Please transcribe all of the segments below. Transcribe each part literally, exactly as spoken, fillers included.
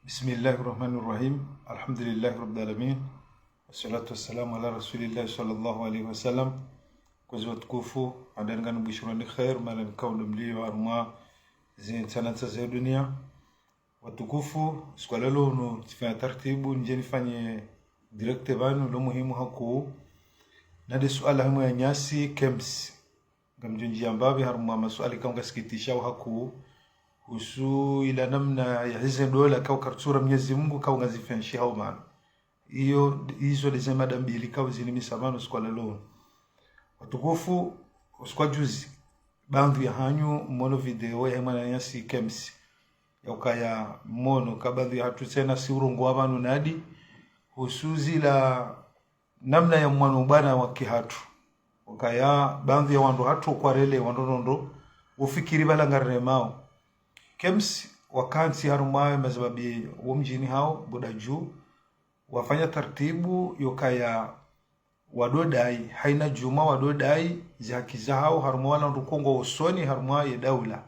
بسم الله الرحمن الرحيم. الحمد لله رب العالمين. والصلاة والسلام على رسول الله صلى الله عليه وسلم. Kwezi watukufu, handani ngani bushirwa ni khair, mahala mkao ndo mlio harumwa ze ntsanantsa za dunia. Watukufu, siku ya leo unu tsifanya taratibu, nidje nifanye direct pvanu, lo muhimu hakuu. Na nde suala harimwa ya nyasi, Kems. Ngamdjo ndjia mbapvi harumwa masuala ikao ngasikitishao hakuu. Husu ila namna ya hize ndola ikao karitsura Mwenyezi Mungu ikao ngazifenshihao pvanu. Iyo, izo ndeze mada mbili ikao zinimisa pvanu siku ya leo. Watukufu, usiku wa juzi, baadhwi ya hanyu, mwono video ya mwananyasi Kems. Ya ukaya mwono, ka baadhwi ya hatru tsena si urongoa pvanu nadi, husu zila namna ya mwana bwana wa kihatru. Ukaya baadhwi ya wandru hatru kwarele, wandru nondo, ufikiri pvala ngariremao. Kems wakantsi harumwa ye mazababi wo mdjini hao, Buda Juu, wafanya taratibu yokaya wadodai, haina djumwa wadodai, ze haki zahao, harumwa wala wandru ikao ngwao usoni, harumwa ye daula.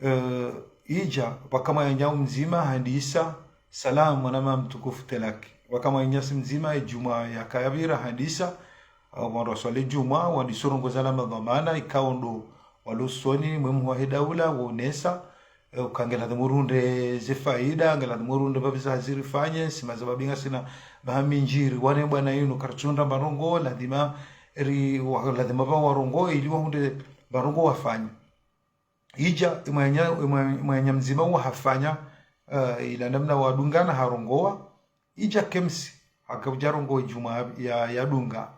Eh, idja, pvaka mwananyasi mdzima, handisa, salam, mwanama mtukufu Telaki. Pvaka mwananyasi mdzima, ye djumwa yakaya pvira, handisa, eh, wandru waswali djumwa, wandisa urongoza la madhwamana, ikao ndo, walo usoni, mwe mhuu wahe daula, wonesa, eh, uka ngeladhimu urundre ze faida, ngeladhimu urundre mbapvi za hazi rifanye, si mazababi ngasina maha mindji ri wane bwana yinu, karitsundra mbarongo, ladhima ri, wa, ladhima pvwa warongo, ili wahundre mbarongo wafanye. Idja, imwanya, imwa-, imwanya mdzima wa hafanya, eh, ila namna wadungana harongoa, idja Kems, haka udja rongoa djumwa ya, ya dunga.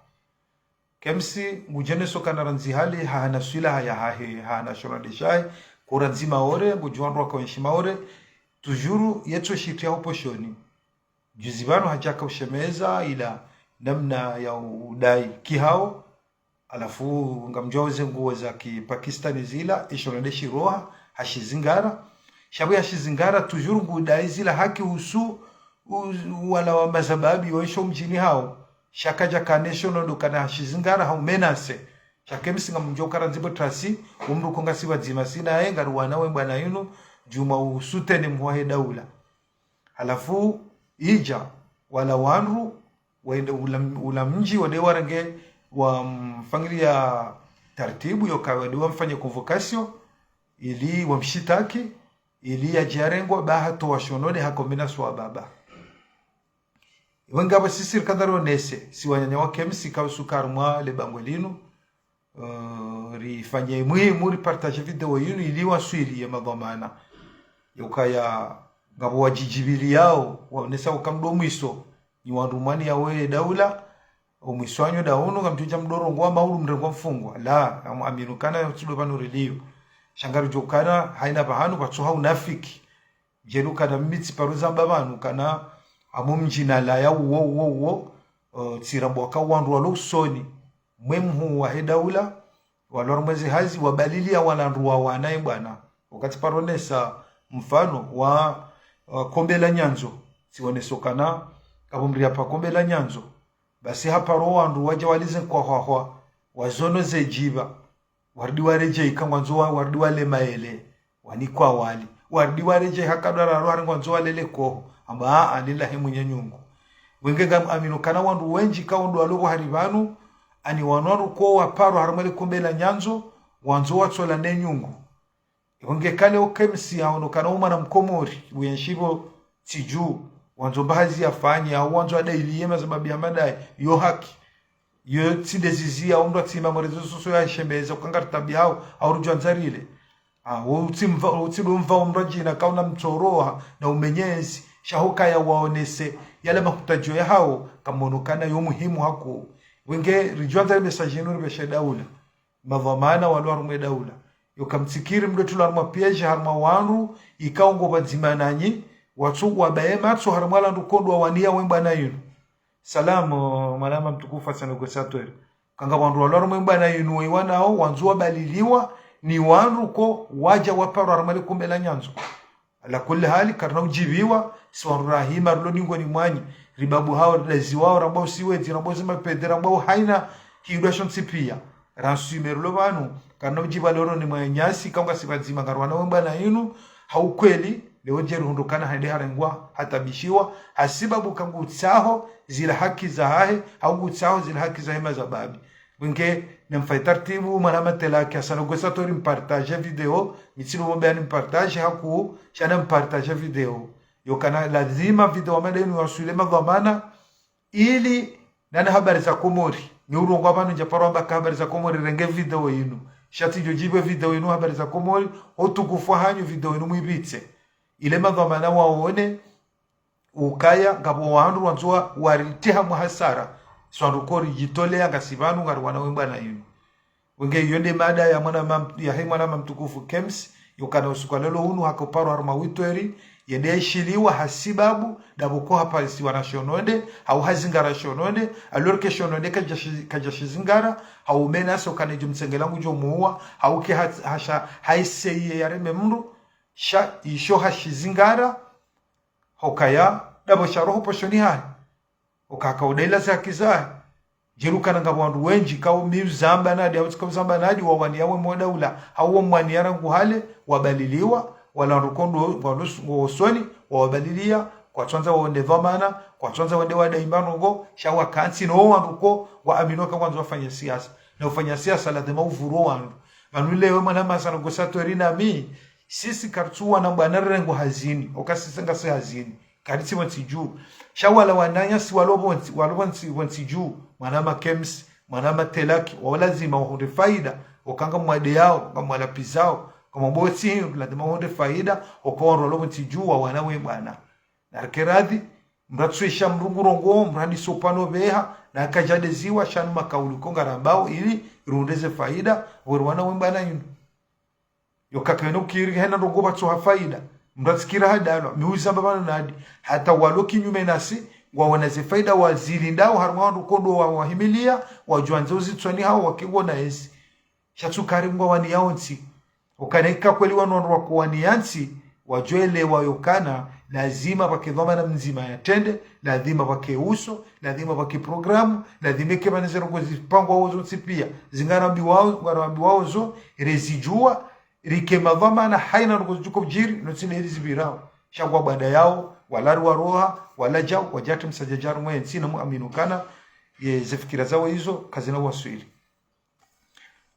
Kems, ngudjo neso kana randzi hale, hahana swila haya hahe, hahana shona ndeshahe, kura ndzima ore, ngudjo wandru waka wenshi Maore, toujours yetso shitria ho poshoni. Juzi pvanu hadja ka ushemeza ila namna ya udai kihao, halafu ngamdjuao ze nguo za kipakistani zila, isho nde shiroha, hashizingara. Sha pvo yashizingara, toujours ngudai zila haki husu, u-, wala wa mazababi, wa isho mdjini hao. Sha kadja kane isho nondo kana hashizingara, hau menace. Sha Kems ngamdjuao ka randzi pvo trasi, wo mndru ikao ngasi pvadzima sinaye, ngari wana we bwana yinu, djumwa usutene mhuu wahe daula. Halafu, idja, wala wandru, wende ula, ula mdji, wende warenge, wamfanyilia taratibu, yoka wende wamfanye convocation, ili wamshitaki, ili yadje yarengwa, ba hatowa shonode, hakomina swa baba. Iwe ngapvo sisi rikandza ronese, si wananya wa Kems ikao usuka harumwa le bangwe linu, eh, rifanye muhimu, ripartage video yinu ili waswili ye madhwamana. Yokaya ngapvo wadjidjibili yao, waonesa uka mdo mwiso, ni wandru mwaniya we daula, omwiso wanyu nda unu, ngamdjo udja mdo rongoa maulu mrengwa mfungwa. La, am-, aminu kana tsi ndo pvanu rilio. Sha ngaridjuao kana, haina pvahanu, pvatsoha unafiki. Djeli ukana mi tsiparo zamba pvanu kana amo mdjini la ya uwo, uwo, uwo, eh, tsirambwa ka wandru walo usoni, mwe mhuu wahe daula, walo harumwa ze hazi, wabalilia wala wandru wa wana ye bwana. Wakati paro nesa mfano wa, eh, Kombe la Nyandzo, tsioneso kana, kapvo mria pa Kombe la Nyandzo. Basi haparo wandru wadja walize nkwahwahwa, wazono ze djiba. Waridi waredjei ka ngwandzo wa, waridi wale maele, wanikwa wali. Waridi waredjei haka dwararo hari ngwandzo walele koho, amba, "Aa, lillahi mwenye nyungu." Wenge ngam amino kana wandru wendji ikao ndo walo pvo hari pvanu, ani wanu wandru ikao waparo harumwa le Kombe la Nyandzo, wandzo watsola ne nyungu. Wenge kale o Kems yaono kana umwana mkomori, uyenshi pvo tsi dju, wandzo mba hazi yafanye, au wandzo adailiye mazababi ya madai, yo haki. Yo tsi nde zizi ya undru atsima mwa réseaux sociaux ya shembeza, uka ngari tabiao, au rudjwandza rile. Ah, wo utsimva, utsidumva undru adjina, kauna mtsoroha, na umenyezi, sha hukaya waonese, yale mahutadjio yahao, kamono kana yo muhimu hakuu. Wenge, ridjwandza le message inu ripveshe daula. Madhwamana walo harumwa daula. Yoka mtsikiri mdo tula harumwa piège harumwa wandru, ikao ngo pvadzima nanyi, watsu wabaye matso harumwa la ndru ikao ndo waniya we bwana yinu. Salamu, mwanama mtukufu Hassan Kwesatwere. Kanga wandru walo harumwa bwana yinu we wanao, wandzo wabaliliwa, ni wandru ikao wadja waparo harumwa le Kombe la Nyandzo. Ala kulli hali, karina udjibiwa, si wandru rahima, rilo dingoni mwanyi, ribabu hao, ridaziwao, rambwao si wedzi, rambwao si mapede, rambwao haina, hidwa shontsi pia. Ransu ime rilo pvanu, karina udjibiwa leo ni mwananyasi, ikao ngasi pvadzima, ngari wana we bwana yinu, ha ukweli, Leo djeri hundru kana hende harengwa, hatabishiwa, hasibabu ka ngutsaho zila haki zahahe, hau ngutsaho zila haki zahe mazababi. Wenge, namfanye tartibu, mwana Matelaki, Hassan Gwesatori mpartage video, mi tsi lo mwambe ani mpartage, haku, sha nampartage video. Yokana lazima video wa mada inu iwaswili madhwamana, ili nane Habari za Komori. Ni urongoa pvanu ndja paro amba ka Habari za Komori renge video inu. Sha tsi djo djibu video inu Habari za Komori, utukufu hanyu video inu mwibitse. Ile madhwamana waone, ukaya, ngapvo wandru wandzo wa, wariteha mwa hasara. Swandru ko ridjitolea ngasi pvanu ngari wana we mbwana inu. Wenge iyo nde mada ya mwana mam-, yahe mwana mama mtukufu Kems, yokana usiku wa leo unu haka uparo harumwa witweri, yende yaishiliwa hasibabu, dapvo ko hapalisiwa na shononde, hau hazingara shononde, alors que shononde kadjashi-, kadjashizingara, hau menace ukana djo mtsengela ngudjo muwa, hau ke ha-, hasha, haiseye yareme mndru, sha isho hashizingara, hukaya, dapvo sha roho poshoni hahe. Ukaka udaila ze haki zahe. Djeri ukana ngapvo wandru wendji, kao mi uzamba nadi, au tsika uzamba nadi, wawaniya we mwa daula, hau wamwaniya rangu hale, wabaliliwa, wala wandru ko ndo, walo s-, wo usoni, wawabalilia, kwatswandza wende dhwamana, kwatswandza wende wadai marongo, sha wakantsi no wandru ko, waaminwa ka ngwandzo wafanye siasa. Na ufanya siasa, lazima uvurwe wandru. Pvanu leo mwana mama Hassan Gwesatori nami, sisi karitsu wana mbwana rirengwa hazini, oka sisi ngasi hazini. Karitsi pvontsi dju. Sha wala wananyasi walo pvontsi, walo pvontsi, pvontsi dju. Mwana mama Kems, mwana mama Telaki, wao lazima wahundre faida, oka ngamwadeyao, ngamwalapvizao, ngamwambotsi, lazima wahundre faida, oka wandru walo pvontsi dju, wawana we mbwana. Narike radhi, mndru atsuisha mndru ngurongo, mndru haniso pvanu pveha, na kadjadeziwa, sha nu makauli ko ngarambao, ili, irundeze faida, weri wana we mbwana inu. Yokaka ino kiri hena ndrongo pvatsoha faida. Mndru atsikira hadalwa. Mi uzamba pvanu nadi. Hata walo kinyume nasi, ngwaona ze faida wazilindao, harumwa wandru ko ndo wa, wahimilia, wadjuandze uzitswani hao, wake ngwona ezi. Sha tsu kari ngwawaniyao ntsi. Okana ika kweli wanu wandru wako waniya ntsi, wadjo elewa yokana, lazima pvake dhwamana mdzima yatrende, lazima pvake uso, lazima pvake programu, lazima ike pvane ze ndrongo zipangwao zontsi pia. Zingarambiwao, ngarambiwao zo, rezidjuwa, rike madhwamana, haina ndrongo zidjuko djiri, no tsi nde rizipvirao. Sha ngwa bwada yao, wala riwaroha, wala djau, wadjatri msadjadja harumwa ye ntsi na muaminu kana, ye ze fikira zao izo, kazina waswili.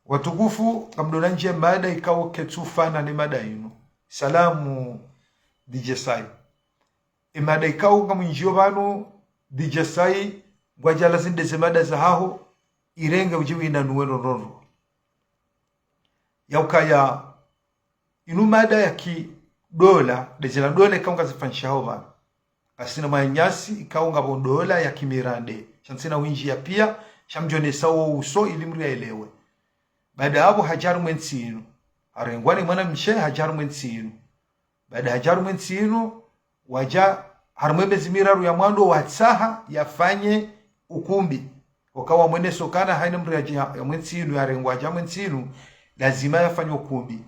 Watukufu, ngamdjo na ndjie mada ikao ketsu fana ne mada inu. Salamu, D J Sai. E mada ikao ngamwindjio pvanu, D J Sai, ngwadjala zinde ze mada zahaho, irenge udji wina nuwe ndrondrondro. Ya ukaya, inu mada ya kidola, ndezila dola ikao ngazifanyishihao pvanu. Ngasina mwananyasi, ikao ngapvo dola ya kimirande. Sha ntsina windjia pia, sha mdjonesa wo uso ili mndru yaelewe. Baada apvo hadja harumwa ye ntsi inu. Harengwa ni mwanamshe hadja harumwa ye ntsi inu. Baada hadja harumwa ye ntsi inu, wadja harumwa ye mezi miraru ya mwando watsaha yafanye ukumbi. Oka wamwonesa okana haina mndru yadja harumwa ye ntsi inu, yarengwa hadja harumwa ye ntsi inu, lazima yafanye ukumbi.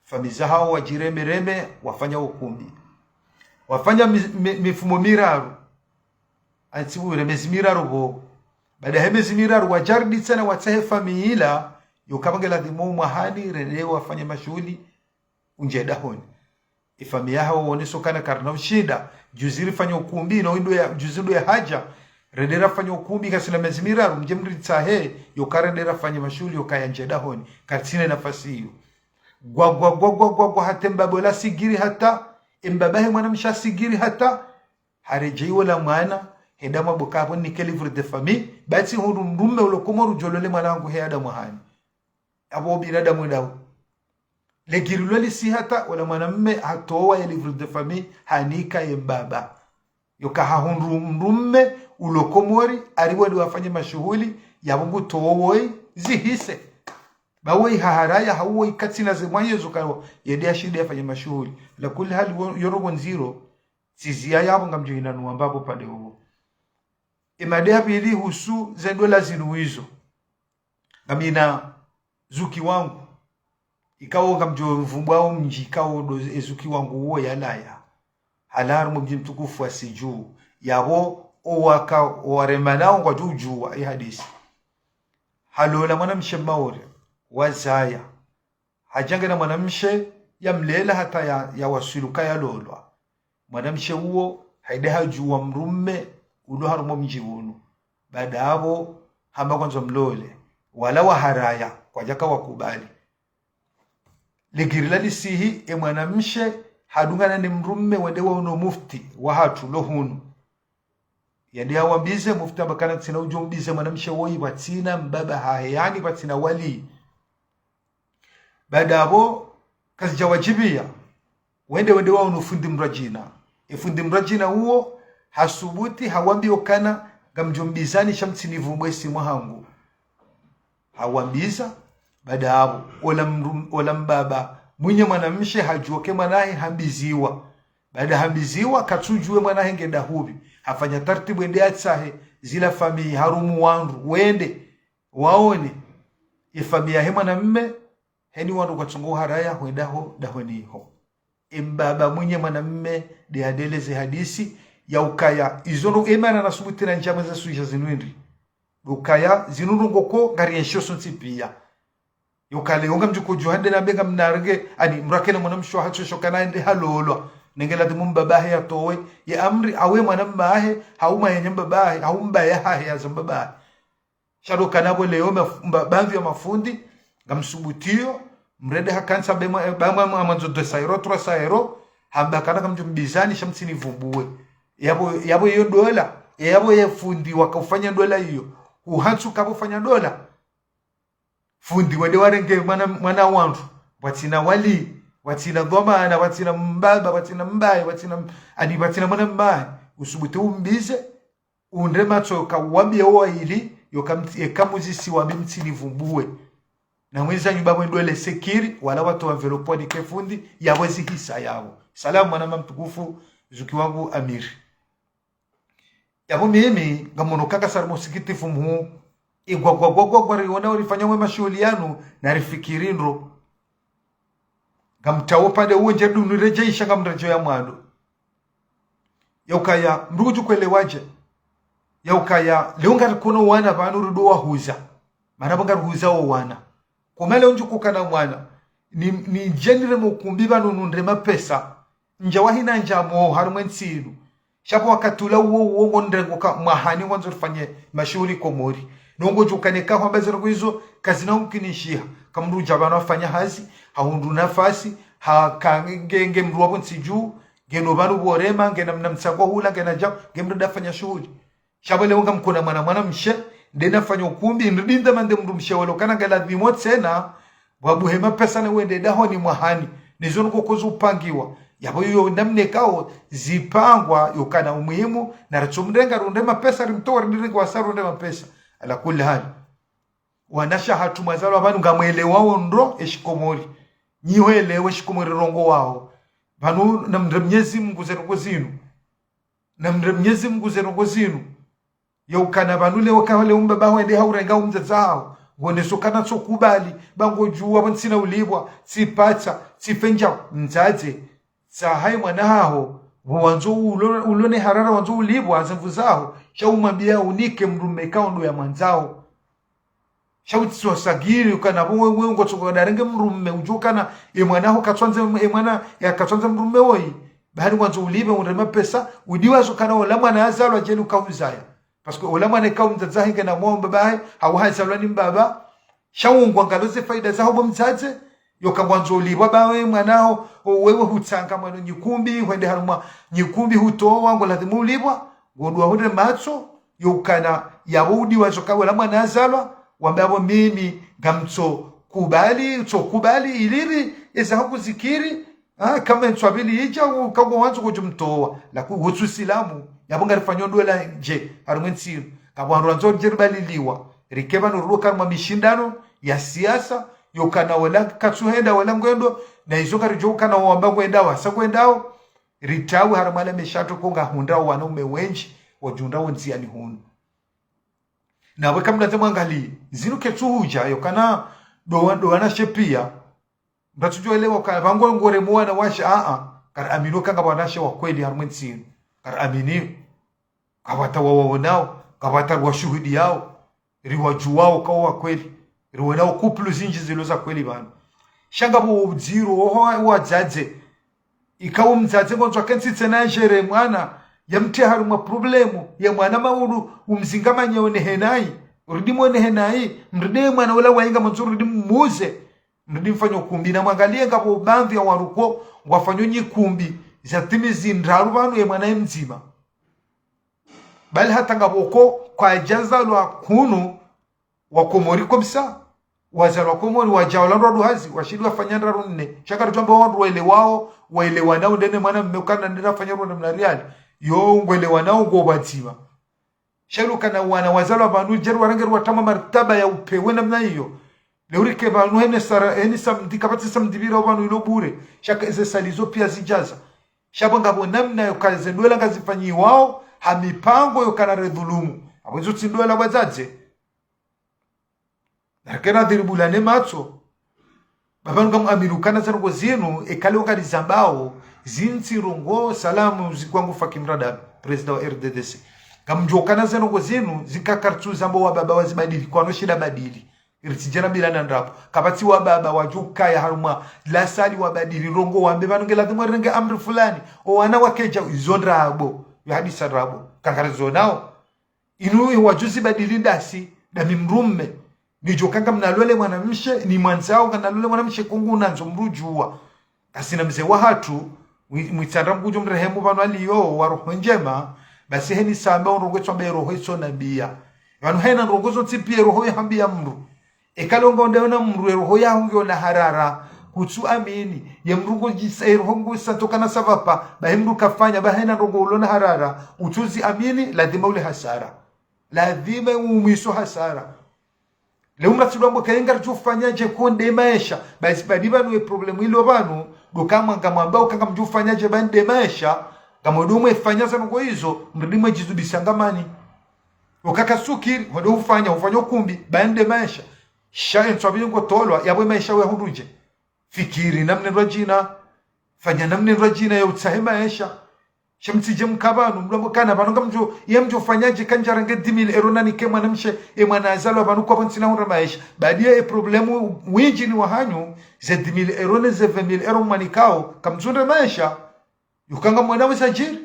Famiyi zahao wadjireme reme, wafanya ukumbi. Wafanya mi-, mi-, mifumo miraru. Antsi bure mezi miraru pvo. Baada he mezi miraru, wadja rudi tsena watsahe famiyi ila, yoka pvange ladhimu mwahani, rende wafanye mashuhuli, undjie dahoni. Ifamiyi yahawo wonesa okana karina ushinda, juzi rifanya ukumbi, no indo ya, juzi ndo ya hadja, rende rafanya ukumbi, kasina mezi miraru, mdje mritsahe, yoka rende rafanya mashuhuli, yoka yandjie dahoni, karitsina nafasi iyo. Gwa, gwa, gwa, gwa, gwa, gwa, hata embaba ola sigiri hata, embaba he mwanamshe sigiri hata, haredjei ola mwana, henda mwaboka apvo nike livret de famille, ba tsi hundru mndrume ulo Komori udjo lole mwana wangu he ada mwahani. Apvo binadamu ndawo. Legiri loli si hata, ola mwanamme hatowa ye livret de famille, hanika ye mbaba. Yoka hahundru mndrume ulo Komori, ari wende wafanye mashuhuli, yapvo ngu towo woyi, zihise. Ba woyi haharaya, hau woyi katsina ze mwanyezo kawo, yende yashinde yafanye mashuhuli. Ala kulli hali wo-, yo ndrongo ndziro, tsi ziya yapvo ngamdjo ina nuwamba pvo pvande opvo. Emada ya pvili ihusu ze ndola zinu wizo. Ngamina zuki wangu. Ikao ngamdjo mvumbwa omdji ikao ndo ezuki wangu uwo yalaya. Halawa harumwa mdji mtukufu wa Siju. Yapvo owaka owaremanao ngwadjo udjuwa ihadisi. Halola mwanamshe Maore. Wazaya. Hadja nge na mwanamshe yamlela hata ya, yawaswili uka yalolwa. Mwanamshe uwo, haida hadjuwa mdrume, ulo harumwa mdji unu. Baada apvo, hamba kwandzo mlole. Wala waharaya, kwadjaka wakubali. Ligirila lisihi, e mwanamshe, hadungana ne mdrume wende waono mufti, wahatru lo hunu. Yende hawambize, mufti hamba kana tsina udjo mbize mwanamshe woyi, pvatsina mbaba hahe, yaani pvatsina wali. Baada apvo, kazidja wadjibiya, wende wende waono fundi mdrwadjina. E fundi mdrwadjina uwo, hasubuti, hawambiya ukana, ngamdjo mbizani sha mtsinivumbwe si mwahangu. Hawambiza, baada apvo, ola mdru-, ola mbaba, mwinyi mwanamshe hadjuwa ke mwanahe hambiziwa. Baada hambiziwa, katsudjuwa mwana hahe ngenda hupvi. Hafanya tartibu ende atsahe, zila famiyi harumwa wandru, wende, waone. Ye famiyi yahe mwanamme, heni wandru kwatsongo haraya, hwenda ho, dahoni ho. E mbaba mwinyi mwanamme, nde handeleze hadisi, ya ukaya, izo ndo emana nasubuti na ndjama za suja zinu indri. Ukaya, zinu ndrongoo ngari enshio sontsi piya. Yokale, yonga mdjuko djuhande na mbenga mnarenge, ani mdru akena mwanamshe wahatru sho kana ende halolwa. Nenge ladhimu mbaba hahe yatowe, ye amri awe mwanamme hahe, hau mwananya mbaba hahe, hau mbaya hahe yaza mbaba hahe. Sha ndo kana pvo leo maf-, mba-, baadhwi ya mafundi, ngamsubutiyo, mrende hakantsa bemwa, bamwa mwa-, mwandzo deux cents euros, trois cents euros, hamba kana ngamdjo mbizani sha mtsinivumbwe. Yapvo, yapvo iyo ndola, yapvo ye fundi wakaufanya ndola iyo. Uhantsu kapvo fanya ndola. Fundi wende warenge mwana, mwana wandru. Pvatsina wali, pvatsina dhwamana, pvatsina mbaba, pvatsina mbaye, pvatsina m-, ani pvatsina mwanamme. Usubuti umbize, undre matso kawambiye wo wayili, yoka mt-, eka muzisi wambi mtsinivumbwe. Na mwinyi nyumba mwendo ele sekiri, wala watowa enveloppe wanike fundi, yapvo ezihisa yapvo. Salamu mwanama mtukufu, zuki wangu Amiri. Yapvo mimi, ngamono kaka sari musikitifu mhuu, igwa gwa gwa gwa gwa riona urifanya mwe mashuhuli yanu, na rifikiri ndro. Ngamtawo pvande uwo ndje dunu redjeisha ngamredjeyo ya mwando. Ya ukaya, mdru kudjukwelewa dje. Ya ukaya, leo ngarikono wana pvanu rudo wahuza. Mana pvo ngarihuza wo wana. Koma leo ndjuko kana mwana. Ni, ni ndje nire mukumbi pvanu nundre mapesa. Ndja wahina ndja mo harumwa entsi inu. Sha pvo wakati ula uwo uwo ngo ndrengo ka mwahani ngwandzo rifanye mashuhuli Komori. Nongo djukane ka hwamba zero kwizo, kazina umkinishiha. Kamdru dja pvanu afanya hazi, hahundru nafasi, haka nge, nge mdru wapvo ntsi dju, ngeno pvanu pvorema, ngena mna mtsango hula, ngena dja, nge mdru dafanya shuhuli. Sha pvo leo ngamkona mwana, mwanamshe, nde nafanya ukumbi, nridinda mande mdrumshe walo kana ngela dhimo tsena, wabuhe mapesa ne wende dahoni mwahani, nizo nuko kozo upangiwa. Yapvo iyo namna ikao zipangwa, yokana umuhimu, na ritsomrenga rundre mapesa, rimtowa rindirenge wasa rundre mapesa. Ala kulli hali. Wanashe hatru mwazalwa pvanu ngamwelewao ndro eshikomori. Nyi hwelewe shikomori rongowawo. Pvanu namre Mnyezi Mungu ze ndrongoo zinu. Namre Mnyezi Mungu ze ndrongoo zinu. Yaukana pvanu leo kaho leo mbaba hwende haurenga umdzadze haho. Ngoneso kana tsokubali, ba ngodjuwa pvo ntsina ulipvwa, tsipatsa, tsife ndjau, mdzadze. Tsaha ye mwana haho, pvo wandzo ulo-, ulone harara wandzo ulipvwa, ze nvu zaho, sha umwambiya unike mdrume ikao ndo yamwandzao. Sha utsiswa sagiri, ukana pvo wewe ngotsoka darenge mdrume, udjukana, e mwana haho katswandze, e mwana, ya katswandze mdrume woyi. Bahari ngwandzo ulipve, undre mapesa, udiwazo kana ola mwana yazalwa djeli ukauzaya. Parce que ola mwana ikao mdzadze hahe ngena mwa mbaba hahe, hau hazalwa ni mbaba. Sha ungwa ngalo ze faida zaho bo mdzadze, yoka ngwandzo ulipvwa ba we mwana haho, o wewe hutsanga mwano nyikumbi, hwende harumwa nyikumbi hutowa, ngo ladhimu ulipvwa, ngodwa hundre matso, yokana yapvo udiwazo ka ola mwana yazalwa, wambe apvo mimi, ngamtso kubali, tso kubali, iliri, eza haku zikiri, ah, kama ntswabili idja, u-, kagwa wandzo kudjumtowa, laku hutsu silamu, yapvo ngarifanyo ndola ndje, harumwa entsi inu, kapvo wandru wandzo ndje ribaliliwa, rike pvanu rudo harumwa mishindano, ya siasa, yokana wala katsuhenda wala ngwendo, na izo ngaridjo ukana wamba ngwendao, hasa ngwendao, ritawe harumwa la meshato ko ngahundrao wanaume wendji, wadjundrao ndziani hunu. Na we kamdadze mwangali, zinu ketsuhudja, yokana ndo wa-, ndo wanashe piya. Mbatsudjo elewa ka, pvango ngore mwana washe, a, a. Kari amini ka ngapvo wanashe wa kweli harumwa entsi inu. Kari amini. Kapvatsi wawaonao, kapvatsi washuhudiyao. Riwadjuwao kao wa kweli. Riwonao couple zindji zilo za kweli pvanu. Sha ngapvo udziro, oho wadzadze. Ikao mdzadze ngwandzo akentsi tsena yadjere mwana, yamtriya harumwa problemu, ye mwana maulu, umzingamanye onehe nayi, urudi mwonehe nayi, mrudi ye mwana ula wayi ngamwandzo urudi mmuze, mrudi mfanye ukumbi, na mwangaliye ngapvo baadhwi ya wandru ko, ngwafanyao nyikumbi, zatimizi ndraru pvanu ye mwana ye mdzima. Bali hata ngapvo ko, kwadjazalwa hunu, Wakomori kabisa, wazalwa Komori, wadja walandrwa duhazi, washindi wafanya ndraru nne. Sha karitsuamba wandru waelewao, waelewanao ndene mwana mme ukana ndena afanya rwanda mna riali. Yo ngwelewanao ngo pvadzima. Sha ilo kana wana wazalwa pvanu djeri warengerwa tama martaba ya upewe namna iyo. Leo rike pvanu hene sara, hene samedi, kapvatsi samedi pvira pvanu ilo bure. Sha ka eze salizo pia zidjaza. Sha pvo ngapvo namna yo ka ze ndola ngazifanyiwao, ha mipango yo kana redhulumu. Apvo izo tsi ndola wadzadze. Nareke nadhiri bulane matso. Pvapvanu ngamu amini ukana ze ndrongo zinu, eka leo ngarizambao, zinu tsi ndrongo, salamu zikwangu Faki Mradabi, prezida wa R D D C. Ngamdjuo ukana ze ndrongo zinu, zika karitsu zambao wababa wazibadili, kwano shinda badili. Iritsidja na bila na ndrabo. Kapvatsi wababa wadjo ukaya harumwa, lasali wabadili ndrongo wambe pvanu nge ladhimu warenge amri fulani. O wana wakedja, izo ndrabo. Yo hadisa ndrabo. Ka ngarizonao. Inu wadjuzi badili ndasi, ndami mdrume. Nidjo ka ngamnalole mwanamshe, nimwandzao nganalole mwanamshe ko ngunandzo mdru djuwa. Ngasina mze wahatru, mwi-, mwitsandra Mngu udjo mrehemu pvanu aliyo, wa roho ndjema, basi heni samba o ndrongo etswamba ye roho etsonambia. Pvanu hena ndrongo zontsi pia ye roho yahambia mdru. Eka leo ngaonde ona mdru ye roho yaho ngiona harara, kutsu amini, ye mdru ngo djisa, ye roho ngo isa tokana savapa, bahi mdru kafanya, bahi hena ndrongo ulona harara, utsuzi amini, ladhima ule hasara. Ladhima umwiso hasara. Leo mratsi lwambo kayi ngaridjo ufanya dje ko nde maesha, basi badi pvanu ye problemu ilo pvanu, ndo kamwa ngamwamba uka ngamdjo ufanya dje ba nde maesha, ngamwendo mwefanya za ndrongo izo, mrudi mwedjizubisa ngamani. Ukaka sukiri, wende ufanya, ufanya ukumbi, ba nde maesha. Sha entswa pvili ngo tolwa, yapvo ye maesha we hundru dje. Fikiri namna ndrwadjina, fanya namna ndrwadjina ya utsahe maesha. Sha mtsidje mka pvanu, mdrwambo kana pvanu ngamdjo, ye mdjo ufanya dje kandjarenge dix mille euros nanike mwanamshe, ye mwana azalwa pvanu kwapvo ntsina hundra maesha. Badi ye problemu windji ni wahanyu, ze dix mille euros ne ze vingt mille euros mwanikao, kamtsundre maesha. Yo ka ngamwona we sajiri.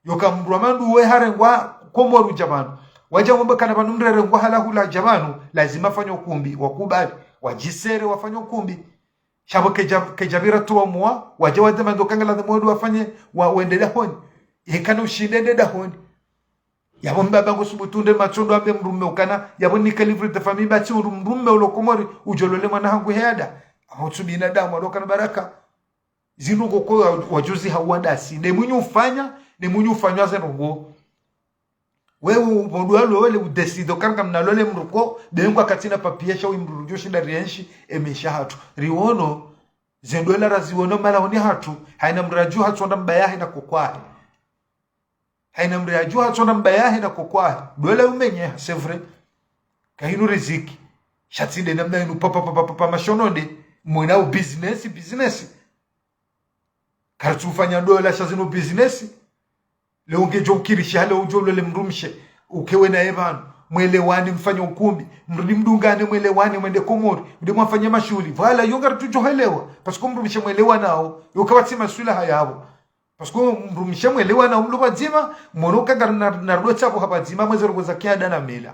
Yo ka mdru wa mandru we harengwa Komori udja pvanu. Wadja wamba kana pvanu mdru harengwa hala hula dja pvanu, lazima afanye ukumbi, wakubali. Wadjisere wafanye ukumbi. Sha pvo kedja, kedja pvira trois mois, wadja wadze mandro ka ngaladhimu wende wafanye, wa, wende dahoni. Ye kana ushinde ende dahoni. Yapvo mbaba ngo subutu nde matso ndo ambe mdrume ukana, yapvo nika livret de famille ba tsi undru mdrume ulo Komori, udjo lole mwana hangu he ada. Apvo tsu binadamu, alo kana baraka. Zinu ngoko wa-, wadjuzi hauwa ndasi. Ne mwinyi ufanya, ne mwinyi ufanywa ze ndrongo. We u-, pvo ndo walo wele udécide, ukana ngamnalole mdru ko, be ngwa katsina papier sha we mdru rudjo shinda rienshi, ye maesha hatru. Riwono, ze ndola raziwono malaoni hatru, haina mdru yadjuha tsonda mbaba yahe na koko wahe. Haina mdru yadjuha tsonda mbaba yahe na koko wahe. Ndola umenyeha, c'est vrai. Kahinu riziki. Sha tsi nde namna inu papa, papa, papa, mashono nde. Mwena u business, business. Karitsu ufanya ndola sha zinu business. Leo ngedjo ukirishi hale udjo ulole mdrumshe. Uke we naye pvanu. Mwelewane mfanye ukumbi. Mrudi mdungane mwelewane mwende Komori. Mde mwafanye mashuhuli. Pvala yo ngaritsu djo helewa. Parce que mdrumshe mwelewanao. Yo kapvatsi maswilaha yapvo. Parce que mdrumshe mwelewanao mlo pvadzima. Mwono ka ngari na, na rudo tsapvo ha pvadzima mweze ndrongo za kiada na mila.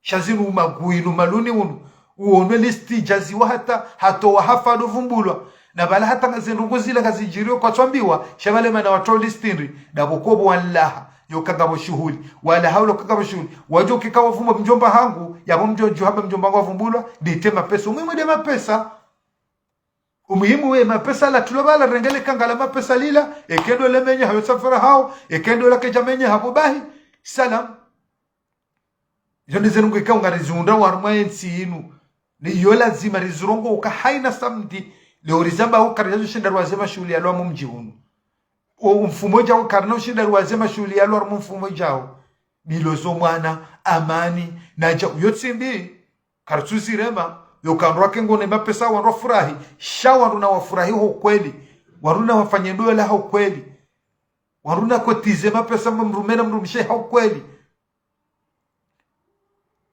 Sha zinu umagui, nu maluni unu. Uonwe listi djaziwa hata, hatowa hafa ndo vumbulwa. Na pvala hata nga ze ndrongo zila ngazidjiriyo kwatswambiwa, sha pvale mana watowa listi ndri, ndapvo kopvo wanlaha, yo ka ngapvo shuhuli. Wala haulo ka ngapvo shuhuli. Wadjo kika wavumba mdjomba hangu, yapvo mdjo djuhamba mdjomba hangu wavumbulwa, ndite mapesa. Umwimwe nde mapesa. Umuhimu we mapesa la tulo pvala rengele kangala mapesa lila, eke ndola le menyeha yo safara hao, eke ndola kedja menyeha pvo bahi, salam. Izo nde ze ndrongo ikao ngarizihundra harumwa ye ntsi inu. Ne iyo lazima rizirongoe uka haina samedi, leo rizamba uka karidjashinda rwaze mashuhuli yalo harumwa mdji unu. O mfumo djao karina ushinda rwaze mashuhuli yalo harumwa mfumo djao. Milo zo mwana, amani, na djao. Yo tsi mbi, karitsu zirema, yo ka ndrwa ke ngone mapesa wandru wafurahi, sha wandru na wafurahi ho kweli. Wandru na wafanye ndola ho kweli. Wandru na kotize mapesa mdrume na mdrumshe ho kweli.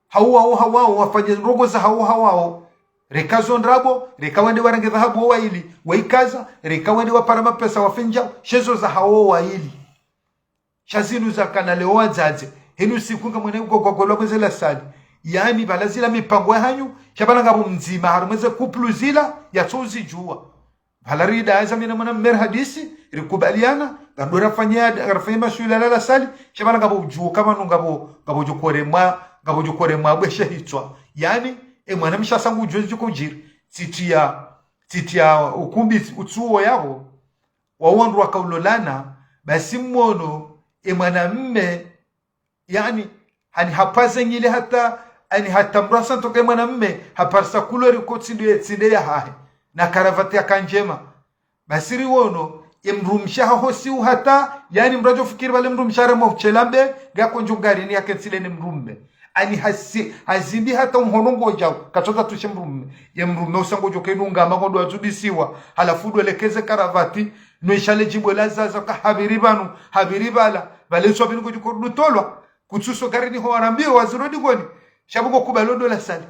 Hawao, hawao, wafanye ndrongo za hawao, hawao. Reka zo ndrabo, reka wende warenge dhahabu wo waili, waikaza, reka wende wapara mapesa wafanye djao, sha ezo zahawo wo waili. Sha zinu zakana leo wadzadze, hinu siku ngamwone uko kwa golwa mweze la salle. Yaani, pvala zila mipango yahanyu, sha pvala ngapvo mdzima, harumwa eze couple zila, yatso uzidjuwa. Pvala ridaza mi na mwanamme rihadisi, rikubaliana, ngandora fanya, rafanya mashuhuli yala la salle, sha pvala ngapvo udjuwo, kamanu ngapvo, ngapvo djokore mwa, ngapvo djokore mwa bweshe hitswa. Yaani, e mwanamshe asangu udjuwo zidjoko udjiri, tsitiya, tsitiya ukumbi utsuwo yapvo, wa wandru wakaulolana, basi mwono, e mwanamme, yaani, hani hapvaze nyile hata, hani hata mrasa ntoke mwanamme, haparisa couleur ko tsi nde, tsi nde yahahe, na karavati yaka ndjema. Basi riwono, e mdrumshe haho siu hata, yaani mdru adjo fikiri pvale mdrumshe haremwa utsela mbe, ngako ndjo ngarini yake ntsi nde ne mdrumme. Ani hasi, hazimbi hata umhono ngodjao, katsotsaha tushe mdrumme. Ye mdrumme usa ngodjo kenu ngama ngondo atsubisiwa, halafu ndo elekeze karavati, no ishale djimbo la zaza ka hapviri pvanu, hapviri pvala, pvale nswa pvinu ngodjo kordutolwa, kutsuso ngarini ho warambiwa waziro dingoni, sha pvo ngo kubalo ndo la salle.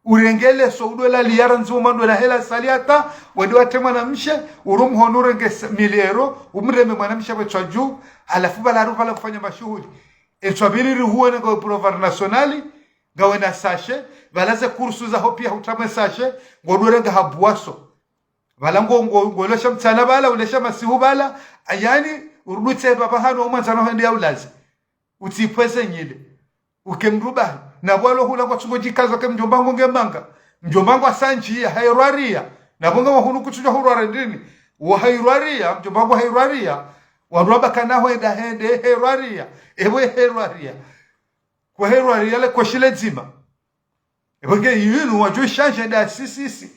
Urenge leso udo la liyara ndziwo mando la hela salle hata, wende watre mwanamshe, uro mhono urenge sa-, mille euros, umreme mwanamshe pvwe tswa dju, halafu pvala haru pvala kufanya mashuhuli. Etswa pvili rihuwone ngawe pullover national, ngawe na sachet, pvala ze kursu zaho piya hutramwe sachet, ngodo renga ha boisson. Pvala ngo, ngo, ngo lesha mtsana pvala, ulesha masihu pvala, yaani, urudutse pvapvo hanu omwandzani waho hende ya ulaze. Utsipvweze nyile. Uke mdru bahi. Na pvwalo hula kwatsungo djikaza ke mdjomba wangu nge manga. Mdjomba wangu asandjiya, hairwariya. Na pvo nga wahunu kutsudja hurwara ndrini. Wo hairwariya, mdjomba wangu hairwariya. Wandru wamba kana ho enda hende, hairwariya. Epvo hairwariya. Kwa hairwariya le koshi le dzima. Epvo nge yinu wadjo shanje nda sisi si.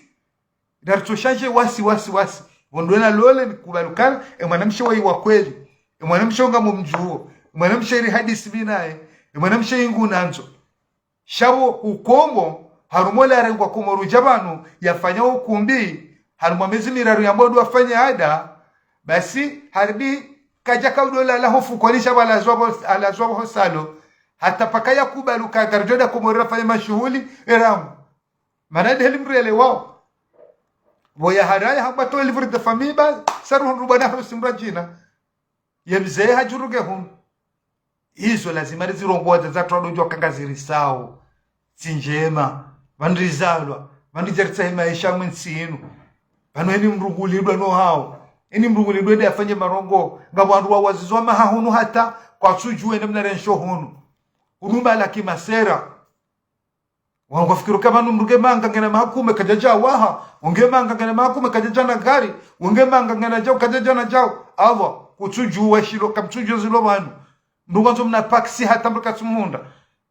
Nda ritso shanje wasi, wasi, wasi. Pvo ndo na lole ni kubali ukana, e mwanamshe wayi wa kweli. E mwanamshe ngamumdjuwo. E mwanamshe rihadisi mi naye. E mwanamshe yingu nandzo. Sha pvo ukomo, harumwa le arengwa Komori udja pvanu, yafanya ukumbi, harumwa mezi miraru ya mwando wafanya ada, basi, haridi kadja kaudo lala ho fukoni sha pvo alazwa pvo, alazwa pvo ho salon, hata paka yakubali uka ngaridjo enda Komori rafanye mashuhuli, erangu. Mana ndeheli mdru yelewao. Pvo yaharaya hamba to livret de famille ba, sa ruhundru bwana harusi mradjina. Ye mze hadjuruke hunu. Izo lazima rizirongowa za, za twado djuwa ka ngazirisao. Tsi ndjema. Pvanu rizalwa. Pvanu ridja ritsahe maesha mwe ntsi inu. Pvanu eni mdru ngulidwa no hawo. Eni mdru ngulidwa ende yafanye marongozi. Ngapvo wandru wawazizwa maha hunu hata kwatsudjuwa namna rensho hunu. Hunu mbala kimasera. Wanu ngwafikiri uka pvanu mdru nge manga ngena maha kume kadjadja waha, unge manga ngena maha kume kadjadja na gari, unge manga ngena djau kadjadja na djau. Awa, kutsudjuwa shilo, kamtsudjuwa zilo pvanu. Mdru ngwandzo mna paksi hata mdru katsumunda.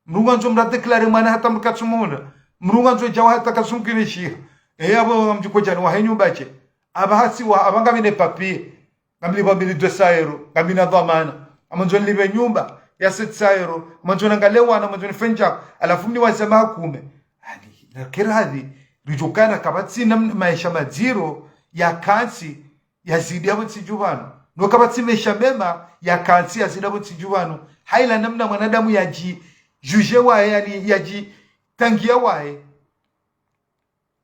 Mdru ngwandzo mna déclarer mwana hata mdru katsumunda. Mdru ngwandzo djau hata katsumkinishiha. Eya pvo mdjiko djani wahe nyumba dje. Apva hasi wa, apva ngapvo ne papier. Ngamlipva mili deux cents euros, ngamina dhwamana. Ngamwandzo nilipve nyumba ya sept cents euros, ngamwandzo nangalie wana, ngamwandzo nifanye djao, halafu mniwaze maha kume. Ani, na kiradhi, ridjokana kapvatsi namna maesha madziro ya kantsi yazidi yapvo ntsi dju pvanu. No kapvatsi maesha mema ya kantsi yazidi yapvo ntsi dju pvanu. Haina namna mwanadamu yadji juge waye, yani yadjitangia waye.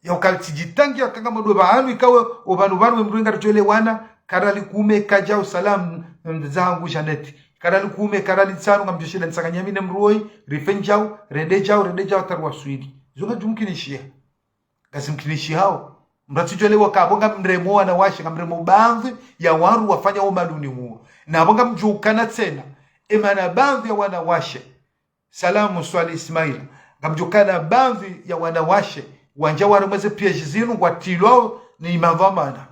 Ya ukalitsi djitangia kanga madwe pvanu ikawe, o pvanu pvanu we mdru ngaridjo elewana, karali kume kadjau salam, mdzadze hangu Jeannette. Karali kume, karali ntsanu, ngamdjo shila ntsanganya mi ne mdru woyi, rifanye djau, rende djau, rende djau, hata riwaswili. Zo ngazimkinishiha. Ngazimkinishihao. Mdru atsidjo elewa ka pvo ngamremo wanawashe, ngamremo baadhwi ya wandru wafanya umaluni huwo. Na pvo ngamdjokana tsena, emana baadhwi ya wanawashe. Salamu Swali Ismaila. Ngamdjokana baadhwi ya wanawashe, wandja harumwa ze piège zinu, ngwatilwao ni madhwamana.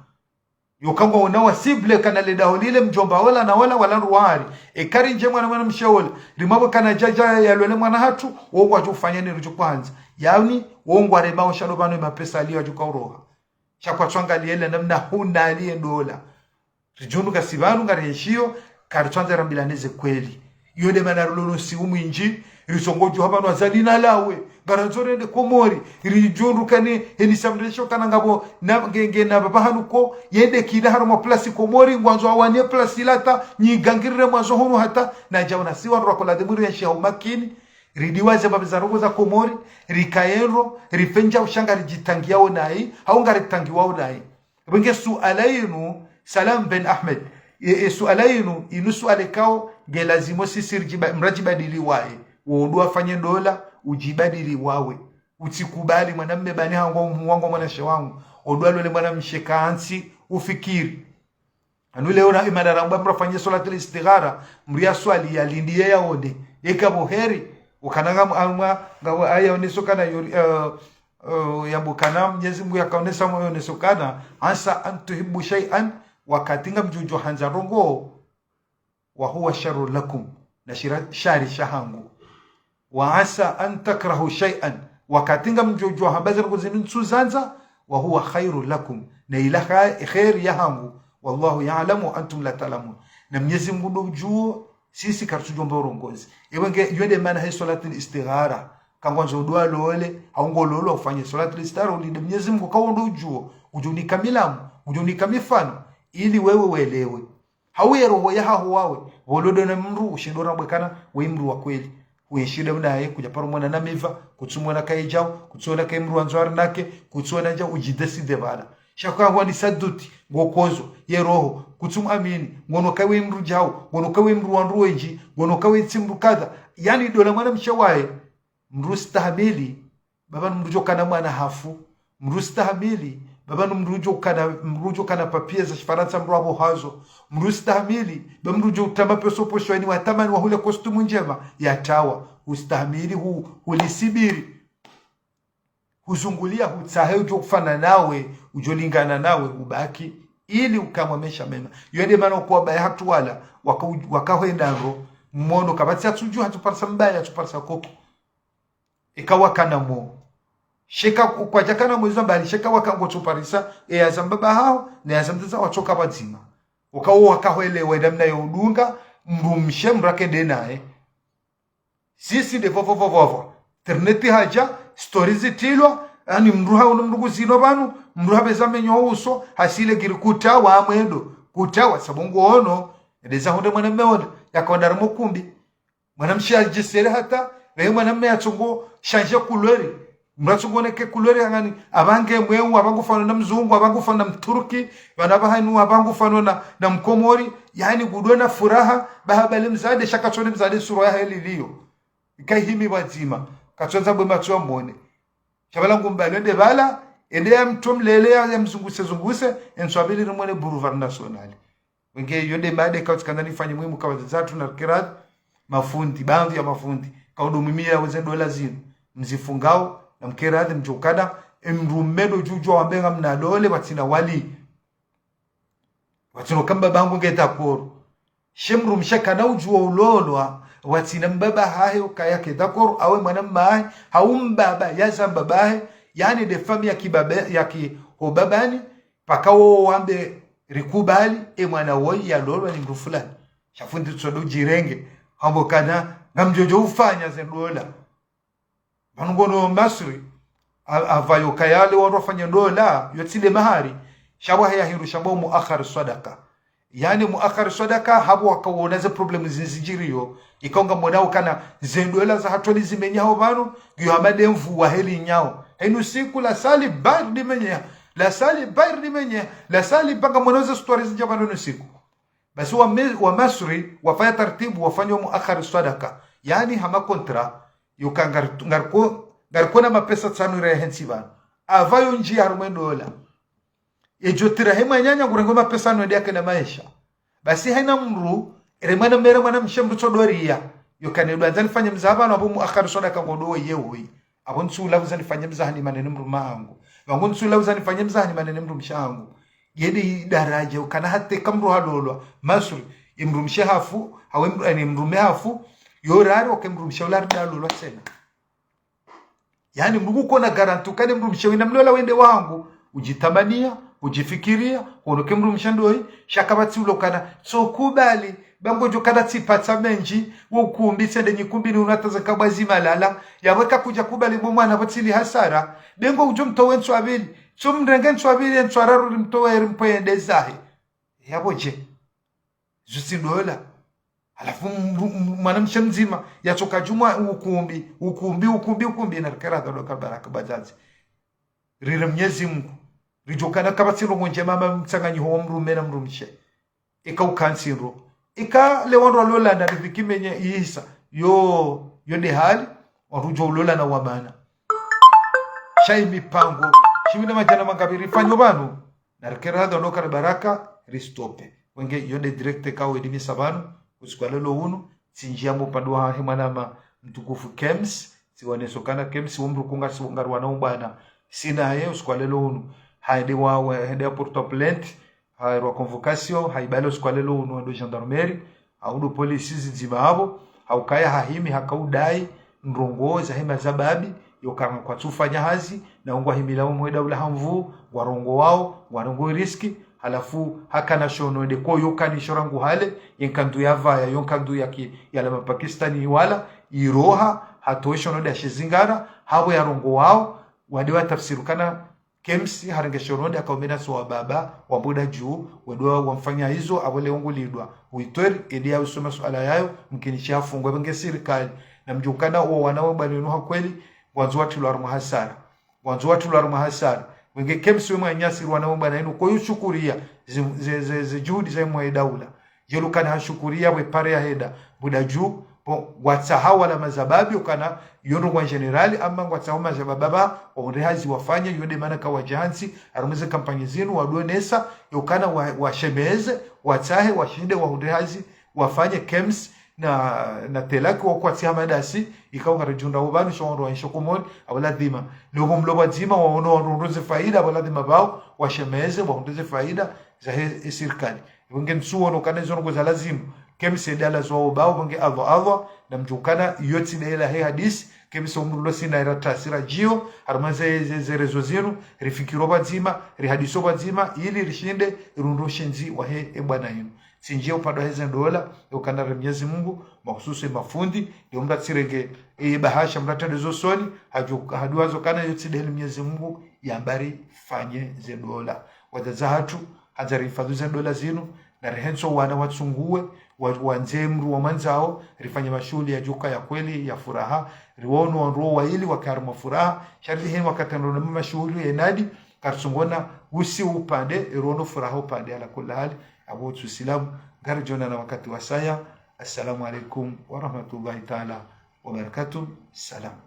Yoka ngwaona wa cible kana le daho lile mdjomba ola na ola wala ndruwari. Eka ri ndje mwana mwanamshe ola. Rimwambwe kana djadja yalole mwana hatru, wo ngwadjo ufanya ni ridjo kwandza. Yaani, wo ngwaremao sha ndo pvanu emapesa yaliyo yadjoka uroha. Sha kwatswangaliya namna huna aliye ndola. Ridjundru kasi pvanu ngarienshiyo, karitswandza rambilane ze kweli. Iyo nde mana rilo no usiu mwindji, risongodjuha pvanu azali na lawe, ngarandzo rende Komori, ridjundru kane, heni samresho kana ngapvo, na, nge, nge na pvapva hanu ko, yende kida harumwa plasi Komori, ngwandzo awane plasi lata, nyi ngangirire mwandzo hunu hata, na djaona siwa ndrwa kola de mwiri yenshi ha umakini, Ridiwaze mbapvi za ndrongoo za Komori, rikaye ndro, rifenja usha ngaridjitangiao nayi, hau ngaritangiwao nayi. Pvenge suala yinu, Salam Ben Ahmed, e, e suala yinu, inu suala ikao, nge lazimu sisi ridjiba-, mradjibadili waye. Wo ndo wafanye ndola, udjibadili wawe. Utsikubali mwanamme bani hangu, wangu, mwanamshe wangu. Wo ndo walole mwanamshe kantsi, ufikiri. Anu leo na imana ramba mrafanye swalatul istikhara, mriyaswali yalindiye yaone. Eka boheri, ukana ngam-, amwa, ngawe aya oneso kana yori, eh, eh, yambo kana Mnyezi Mungu yakaonesa mwa oneso kana, asa an tuhibbu shay'an, wakati ngamdjodjo handza ndrongoo, wa huwa sharrun lakum, na shira shari shahangu. Wa asa an takrahu shay'an, wakati ngamdjodjo hamba ze ndrongoo zinu ntsuzandza, wa huwa khairun lakum, na ila kha-, kheri yahangu. Wallahu ya'lamu wa antum la ta'lamun. Na Mnyezi Mungu ndo udjuo, sisi karitsudjomba urongozi. Ewe nge, yo nde mana he swalatul istikhara. Kangwandzo ndo walole, hau ngololo ufanye swalatul istikhara, ulinde Mnyezi Mungu kawo ndo udjuo, udjo unika milamu, udjo unika mifano, ili wewe welewe. Hau ye roho yahaho wawe, pvo lodona mndru, ushindo rambwe kana, we mndru wa kweli. Uyenshi nde mnaye, kudja paro mwana na miva, kutsumwona kaye djau, kutsumwona kaye mndru wandzo arinake, kutsumwona djau, udjidécider pvala. Sha kangwandisa doute, ngokodzo, ye roho, kutsumu amini, ngono kaye mndru djau, ngono kaye mndru wa ndru wendji, ngono kaye tsi mndru kadha. Yaani ndola mwanamshe waye, mndru stahamili, baba ni mndru djo kana mwana hafu. Mndru stahamili, baba ni mndru djo kana, mndru djo kana papier za Shifarantsa mndru apvo hazo. Mndru stahamili, baba mndru djo utama peso posho yani watamani wahule costume ndjema, yatawa. Ustahamili hu-, hulisibiri. Huzungulia hutsahe udjo kufana nawe, udjo lingana nawe, ubaki, ili ukamwa mesha mema. Yo nde mana ukuwa baya hatru wala, waka-, wakahwenda ndro, mwono kapvatsi hatsudju hatsuparisa mbaya, hatsuparisa koko. Eka wakana mo. Sheka kwadjakana mo izo mbali, sheka waka ngotsoparisa, e yaza mbaba hawo, ne yaza mdzadze watsoka pvadzima. Ukawo wakahwelewa ida mna yo udunga, mndru mshe mndru akende naye. Sisi nde vovo vovo vovo. Internet hadja, stories zitilwa, ani mndru hawo no mndru kuzino pvanu, mndru hapveza menyo uso, hasile giri kutawa amwendo, kutawa sabongo ono, edeza honde mwana mmeona, yakaonda ramo kumbi. Mwanamshe adjesere hata, naye mwanamme atsongo changer couleur. Mndru atsongo neke couleur yangani, apvange mweu, apvangu fano na mzungu, apvangu fano na mturki, pvana pvahanu, apvangu fano na, na mkomori, yaani kudona furaha, baha bale mzade, sha katsone mzade sura yahe liliyo. Ikaihimi pvadzima, katsondza bwe matso yamwone. Sha pvala ngumbalo ende pvala, ende yamtso mlele ya, yamzunguse zunguse, entswabili rimwone boulevard national. Wenge yo nde mada ikao tsikandza nifanye muhimu kawaza zatru na mkeradhi, mafundi, baadhwi ya mafundi. Kaudo mwimia weze ndola zinu. Mzifungao, na mkeradhi, mdjokana, emndru mmedo djudjwa wambe ngamna ndole, watsina wali. Watsina kamba bangu nge d'accord. She mndru mshe kana udjuwa ulolwa, watsina mbaba hahe ukaya ke d'accord, awe mwana mmahe, hau mbaba, yaza mbabahe, yaani nde famiyi ya kibaba, ya kiho babani, paka wo wambe rikubali, e mwana woyi yalolwa ni mndru fulani. Sha fundi tsodo djirenge, hambo kana, ngamdjodjo ufanya ze ndola. Pvanu ngono Masri, a-, apvayo kayale wandru wafanya ndola, yo tsi nde mahari, sha pvwahe yahindru shambwa muakhar swadaka. Yaani muakhar swadaka, hapvo wakawona ze problème zindji zidjiriyo, ikao ngamwonao kana ze ndola za hatru ni zimenyaho pvanu, ngiyo hama nde mvua heli nyao. Henu siku la sali ba ridimenyeha, la sali ba ridimenyeha, la sali ba ngamwonao ze histoire zindji pvanu no siku. Basi wa me-, wa Masri, wafanya taratibu, wafanya muakhar swadaka. Yaani hama contrat, yoka ngari-, ngariko-, ngarikona mapesa tsanu ira yahentsi pvanu. Apvayo ndji harumwa ndola. Edjo tira he mwananya ngurenge mapesa no ende yake na maesha. Basi haina mndru, ere mwana mme ere mwana mshe mndru tsodo riya. Yoka ne ndo andza nifanye mzaha pvanu apvo muakhar swadaka ngodo ye woyi. Apvo ntsu ulavuza nifanye mzaha nimane ne mdrume hangu. Pvangu ntsu ulavuza nifanye mzaha nimane ne mdrumshe hangu. Yende idaraja, ukana hata eka mndru halolwa. Masri, ye mdrumshe hafu, hawe mdru-, ene mdrume hafu, yo rari oke mdrumshe ula ridalolwa tsena. Yaani mndru kukona garanti, ukane mdrumshe wina mlola wende wangu, udjitamania, udjifikiria, honoke mdrumshe ndoyi, sha kapvatsi ulokana, tsokubali, bango djo kana tsipatsa mendji, wo ukumbi tsende nyikumbi ni unataza kabwa zima lala, yawe kakudja kubali bo mwana pvo tsili hasara, bengo udjo mtowe entswabili, tso mrenge entswabili, entswararu rimtowe rimpwe yende zahe. Yapvo dje? Zutsi ndola. Halafu mdru- m- mwanamshe mdzima yatsoka djumwa ukumbi, ukumbi, ukumbi, ukumbi, na rikera dhalo ka baraka badzadze. Rire Mnyezi Mungu. Ridjokana kapvatsi ndrongo ndjema hama mtsanganyiho wa mdrume na mdrumshe. Ika ukantsi ndro. Ika le wandru walolana riziki menye ihisa. Yo, yo nde hali, wandru djo ulolana wa mana. Sha yi mipango, shimina madjana mangapvi rifanyo pvanu. Na rikera dhalo ka baraka, ristope. Wenge, yo nde direct kawo edimisa pvanu, usiku wa leo unu, tsindjia mo pvandru wahe mwanama mtukufu Kems, tsiwaneso kana Kems, wo mdru kunga si ngari wana ubwana. Sina ye, usiku wa leo unu, haende wa, wa, haende ya porte plainte, hairwa convocation, haibale usiku wa leo unu, ando gendarmerie, haudu polisi zidzima hapvo, haukaya hahimi, hakaudai, ndrongo, zahe mazababi, yokana kwatsufanya hazi, na ungwa himila umwe daula hamvu, ngwarongoao, ngwarongo riski, halafu hakana shono nde ko yokani shora nguhale, ye nkandu ya pvaya, yo nkandu ya ki, ya la Mapakistani wala, iroha, hatowe shono nde ashizingara, hapvo yarongoao, wade watafsiru kana Kems harenge shono nde akaumena so wa baba, wa buda dju, wedwa wamfanya hizo, hapvo le ungu lidwa. Uitweri, edi ya usoma suala yayo, mkini shafungwa, pvenge sirikali. Na mdjokana uwo wana we bwana inu ha kweli, ngwandzo watrilwa harumwa hasara. Ngwandzo watrilwa harumwa hasara. Wenge Kems we mwananyasi wana we bwana inu, ko yushukuria, zi, zi, zi, zi juhudi za mwa daula. Yelukana hashukuria we pare ya heda, buda dju, po, ngwatsaha wala mazababi, ukana, yo ndrongo wa generali, ama ngwatsaha mazababi ba, wahundre hazi wafanye, yo nde mana kawadja hantsi, harumwa ze kampanyi zinu, wadonesa, yokana wa, washemeze, watsahe, washinde, wahundre hazi, wafanye Kems, na, na telaki wa kwatsi hamadasi, ikao ngaridjunda ubanu, sho wandru wa nsho komoni, hapvo ladhima. Lobo mlobo dzima, waono wandru ndo ze faida, hapvo ladhima pvao, washemeze, wahundre ze faida, zahe, e sirikali. Wenge ntsuono kana izo ndrongo za lazimu. Kems ede ala zo ubao, wenge adhwa adhwa, na mdjokana, yotsi nde ila he hadisi, Kems umdru lo sina ira tasira djio, harumwa ze, ze, ze rezo zinu, rifikiro pvadzima, rihadiso pvadzima, ili rishinde, irundu shindzi wahe e bwana inu. Tsindjie upvandwa heze ndola, yokana re Mnyezi Mungu, mahususu e mafundi, nde umra tsirenge, e bahasha mra tade zo soni, hadjo, haduwa zo kana yotsi nde Mnyezi Mungu, yambari fanye ze ndola. Wadzadze hatru, hadza rihifadhu ze ndola zinu, na rehentso wana watsunguwe, wa, wandze mdru wa mwandzao, rifanye mashuhuli ya djuka ya kweli, ya furaha, riwono wandru waili wake harumwa furaha, sha ri heni wakati ndo na mashuhuli ya inadi, karitsungona usi upande, riwono furaha upande ala kulli hali, hapvo tsu silamu, ngaridjonana wakati wasaya. Assalamu alaikum wa rahmatullahi taala wa barakatuh. Salam.